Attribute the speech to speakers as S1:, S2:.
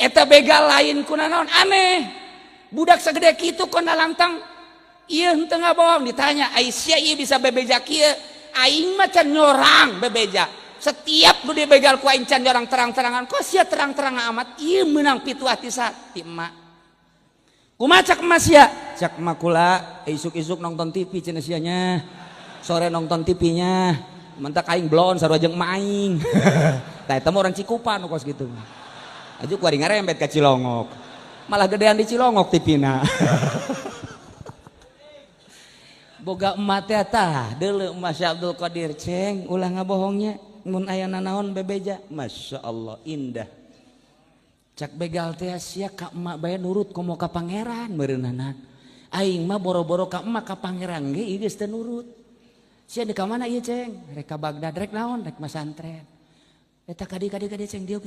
S1: Eta begal lain kuna naon aneh. Budak segede kitu kona lantang ieu henteu ngabohong. Ditanya, "Ai sia ieu bisa bebeja kieu?" "Aing mah can nyorang bebeja. Setiap nu dibegal ku aing can nyorang terang-terangan. Kok sia terang-terang amat?" Ieu meunang pituah ti ti emak. "Kumaha cak emak sia?" "Cak emak kula isuk-isuk nonton TV cenah sia nya. Sore nonton TV-nya. Mentak aing blon sarua jeung emak aing." Tah eta mah orang Cikupa nu kos kitu. Aju kuari ngarembet ka Cilongok. Malah gedean di Cilongok TV-na. Boga emak teh tah deuleu emak Syekh Abdul Qadir, "Ceng, ulah ngabohongnya mun aya nanaon bebeja." Masya Allah, indah. Cak begal teh, "Sia ka emak bae nurut komo ka pangeran meureunana. Aing mah boro-boro ka emak, ka pangeran ge ieu geus teu nurut. Sia di ka mana ieu, Ceng?" "Rek ka Baghdad." "Rek naon?" "Rek masantren." Eta kadi kadi kadi, Ceng, dieu.